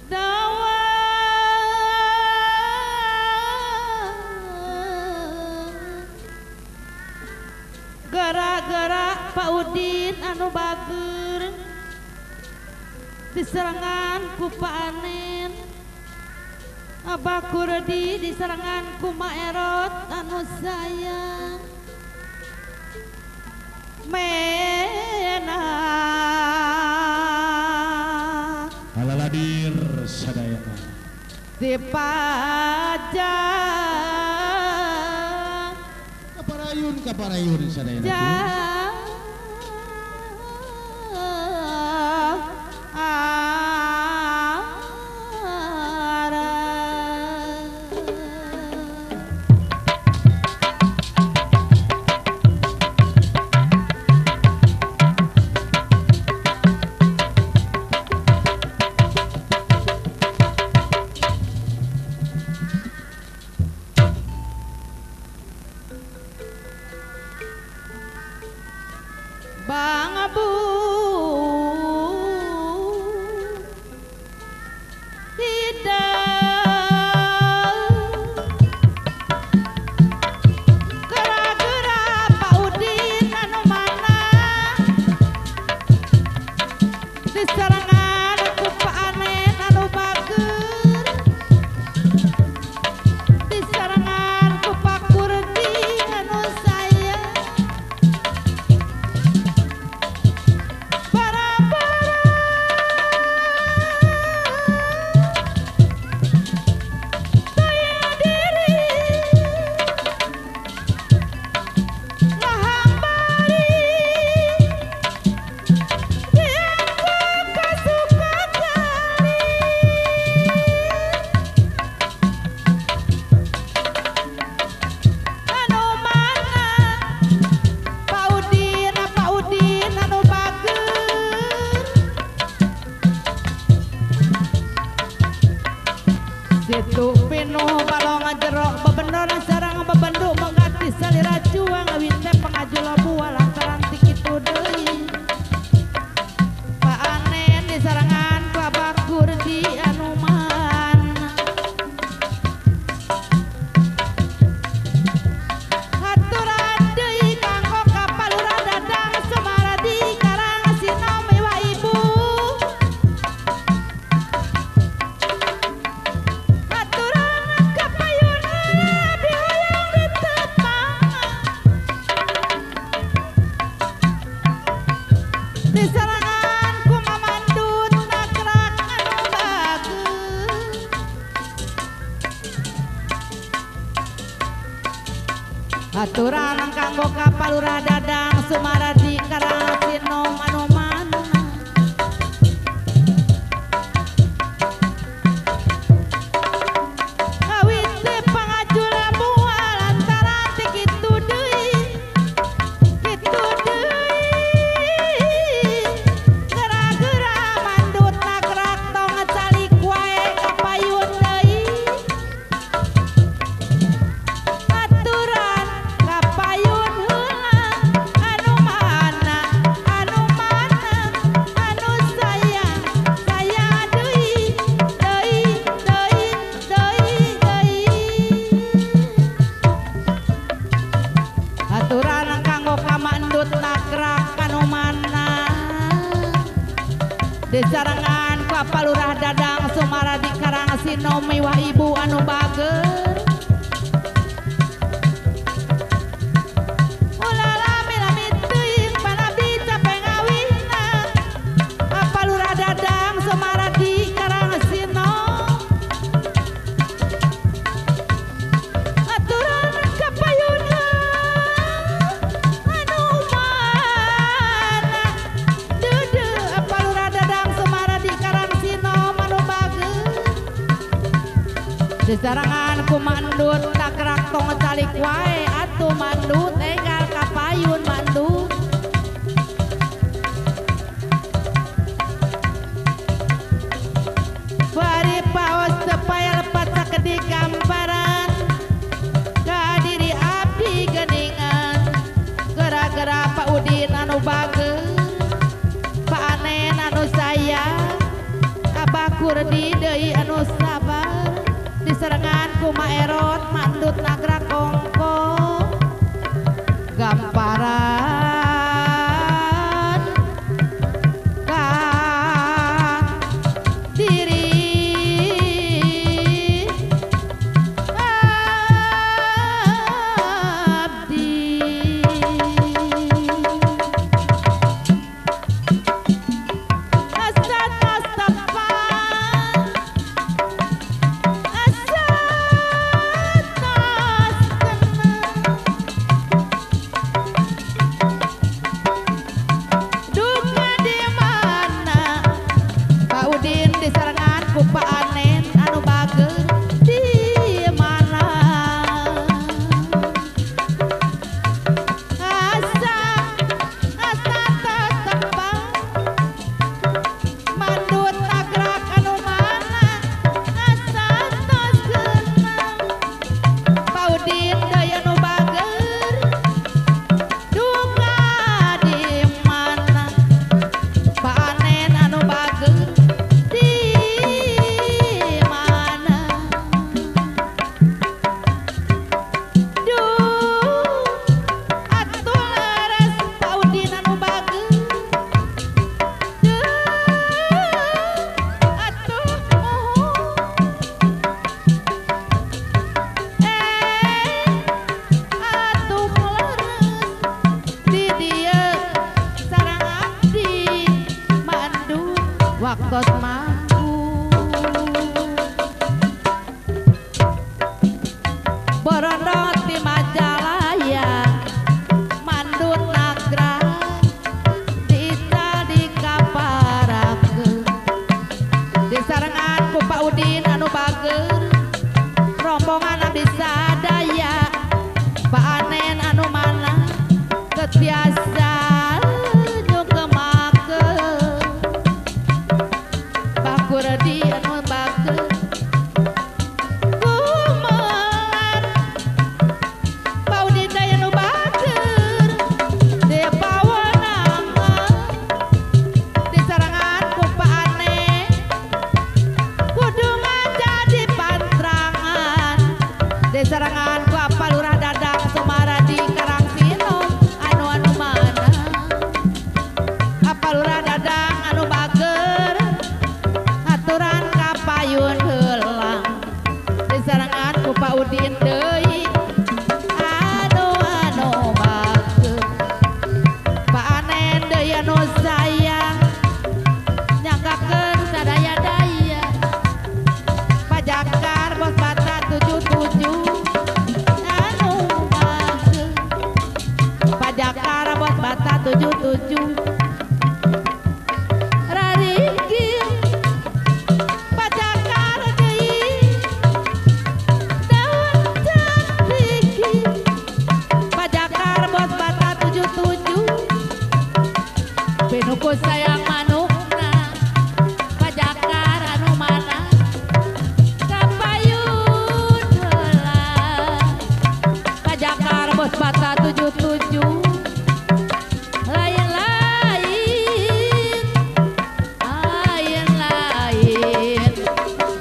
Dawa gara-gara Pak Udin anu bager diserangan ku Pak Anen, Abah Kurdi diserangan ku Maerot anu sayang mena alaladir sadayana dipajang kaparayun kaparayun sadayana. Bang Abu tidak gara-gara Pak Udin anu mana diserangan ku Pak Anen anu bager diserangan ku Pak Kurdi anu sayang. Situ pinuh balong jerok bebener sarang bebenduk mengganti salira cuang awit teh pengaju lobuah lantaran ti kitu deui Pak Anen disarangan ku Abah Kurdi anu mana haturan deui kanggo ka Palurah Dadang Sumaradi Karang Sinom iwa ibu. Diserangan ku mamandut nakrak anu bagus aturan kanggo ka Palurah Dadang Sumaradi Karang Sinom anu mana awit teh pangajul moal lantaran teh kitu deui kitu deui. Aturan kanggo kamandut nakrak anu mana disarangan ku Palurah Dadang Sumaradi Karang Sinom miwah ibu anu bager. Ulah lami-lami teuing panabdi capek ngawihna Palurah Dadang Sumaradi Karang Sinom aturan kapayun disarangan ku mandut takrak tong calik wae atuh mandut enggal kapayun mandut. Bari paos tepaya lepat sakedik gamparan ka diri abdi geningan gara-gara Pak Udin anu bager Pak Anen anu sayang Abah Kurdi. Kurdi deui anu sabar diserengan ku Maerot mandut nagrak kongko gamparan ka diri abdi waktos mampu borono ti Majalaya mandut nagra dical di kaparakeun disarengan ku Pak Udin anu bager rombongan abdi sadaya Pak Anen anu mana ketiasa Kurdi anu bager kumaha Pak Udin teh anu bager teu pawenangan disarengan ku Pak Ane kudu ngajadi pantrangan disarengan ku apa Lurah Dadang Sumaradi Karangsinom anu anu mana apa Lurah Dadang anu bager aturan kapayun heula disarengan ku Pak Udin deui anu anu bager Pak Anen deui anu sayang nyanggakeun sadaya-daya Pajakar bos bata 77 anu bager Pajakar bos bata 77 Pinuku sayang manukna Pajakar anu mana kapayun heula Pajakar bos bata 77 lain-lain lain-lain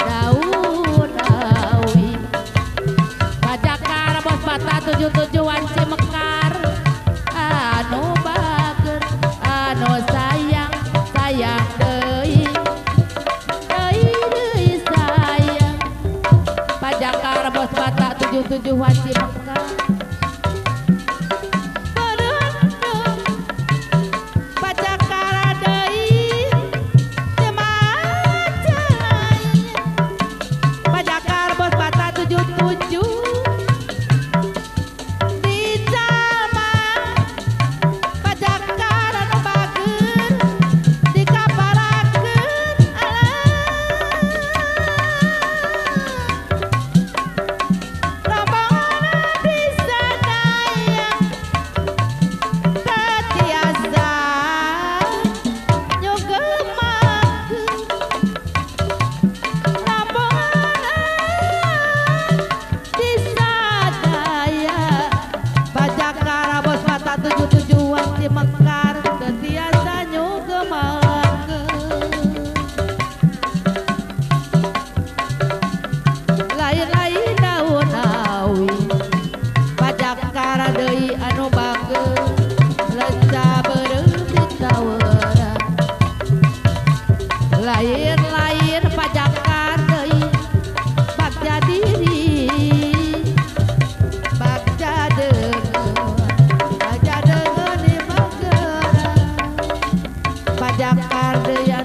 daun awi Pajakar bos bata 77 wanci mekar anu bager anu sayang sayang deui deui deui sayang Pajakar bos bata 77 wanci mekar berendung Pajakar deui teu maca Pajakar bos bata 77 rombongan abdi. Lain-lain pajakan deui bagja diri bagja deungeun bagja deungeun di mageran pajakan deui.